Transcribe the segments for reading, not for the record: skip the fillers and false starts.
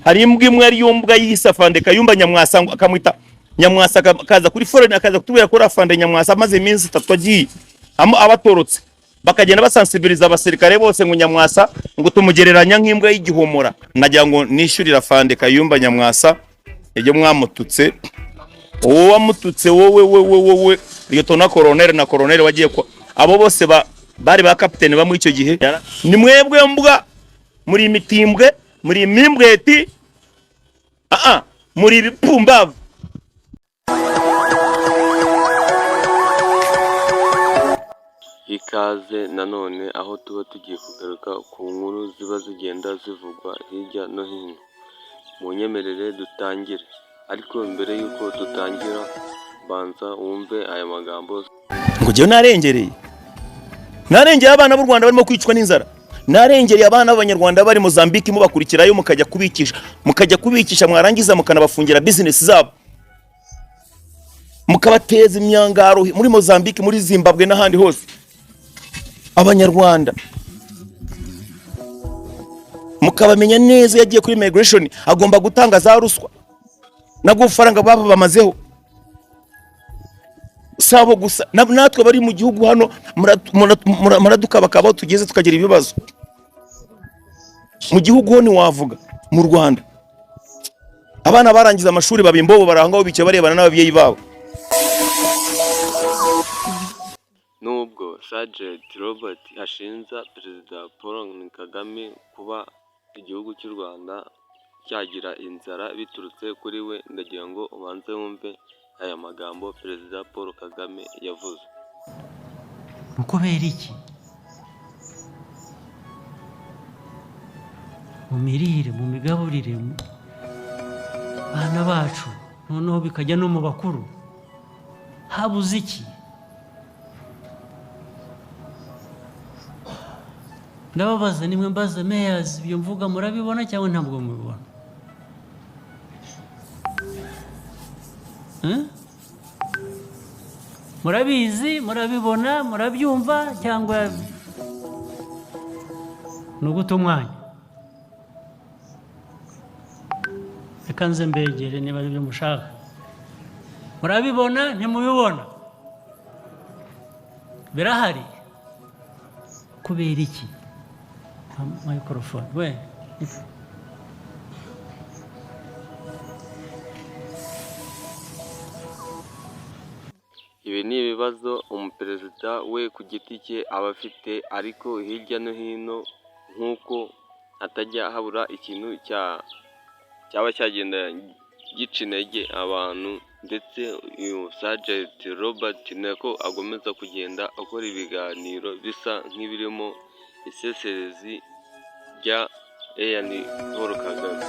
Hari imbwa imwe ariyo mbwa yise Afande Kayumba Nyamwasa, ngo akamwita Nyamwasa, akaza kuri foreign, akaza kutubwira ko Afande Nyamwasa amaze iminsi 3 agiye abatorotse, bakagenda basansibiriza abasirikare bose ngo Nyamwasa ngo tumugereranya nk'imbwa y'igihomora. Nagira ngo nishyurire Afande Kayumba Nyamwasa ibyo mwamututse. Wowe wamututse, wowe, wowe, wowe Liyetona Koroneri na Koroneri wagiye kwa abo bose bari ba kapiteni bamwe icyo gihe. Ni mwebwe mbwa, muri imitimbwe, muri imimbweti, muri ibipumbavu. Ikaze nanone aho tuba tugiye kugaruka ku nkuru ziba zigenda zivugwa hirya no hino. Munyemerere dutangire, ariko mbere y'uko dutangira banza wumve aya magambo. Ngo njyewe narengereye, narengeye abana b'u Rwanda barimo kwicwa n'inzara, narengereye abana b'Abanyarwanda bari Mozambique, mubakurikirayo mukajya kubikisha, mukajya kubikisha, mwarangiza mukanabafungira business zabo, mukabateza imyangaro muri Mozambique, muri Zimbabwe n'ahandi hose. Abanyarwanda mukabamenya neza, iyo agiye kuri immigration agomba gutanga za ruswa nabwo bufaranga baba bamazeho. Sabo gusa, natwe bari mu gihugu hano muradukabakaba aho tugeze tukagira ibibazo mu gihugu. Ho ntiwavuga mu Rwanda, abana barangiza amashuri baba imbobo, barangwa bicaye barebana n'ababyeyi babo. Nubwo Sergeant Robert ashinja Perezida Paul Kagame kuba igihugu cy'u Rwanda cyagira inzara biturutse kuri we, ndagira ngo ubanze wumve aya magambo Perezida Paul Kagame yavuze. Kubera iki? Mu mirire, mu migaburire, mu bana bacu, noneho bikajya no mu bakuru, habuze iki? Ndababaza, nimwe mbaza, mayors, ibyo mvuga murabibona cyangwa ntabwo mubibona? Eh? Murabizi, murabibona, murabyumva, cyangwa ni uguta umwanya? Reka nze mbegere niba ari byo mushaka. Murabibona, ntimubibona? Birahari. Kubera iki? Microphone we. Ibi ni ibibazo umuperezida we ku giti cye aba afite, ariko hirya no hino nk'uko hatajya habura ikintu cyaba cyagenda gica intege abantu, ndetse uyu Sergeant Robert nako agomeza kugenda akora ibiganiro bisa nk'ibirimo iseserezi rya Eyani Paul Kagame.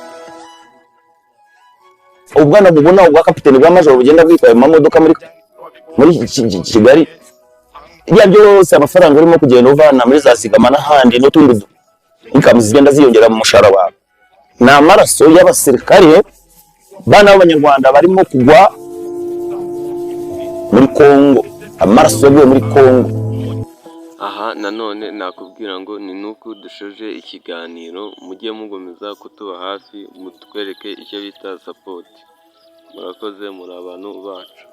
Ubwana bubona ubwa kapiteni, bwa majoro, bugenda bwitwaye mu mamodoka muri Kigali, ibya byose, amafaranga urimo kugenda uvana muri za zigama n'ahandi n'utundi income zigenda ziyongera mu mushahara wawe, ni amaraso y'abasirikare, bana b'Abanyarwanda barimo kugwa muri Kongo, amaraso yaguye muri Kongo. Aha nanone nakubwira ngo ni nuku dushoje ikiganiro. Mujye mugomeza kutuba hafi, mutwereke icyo bita support. Murakoze, muri abantu bacu.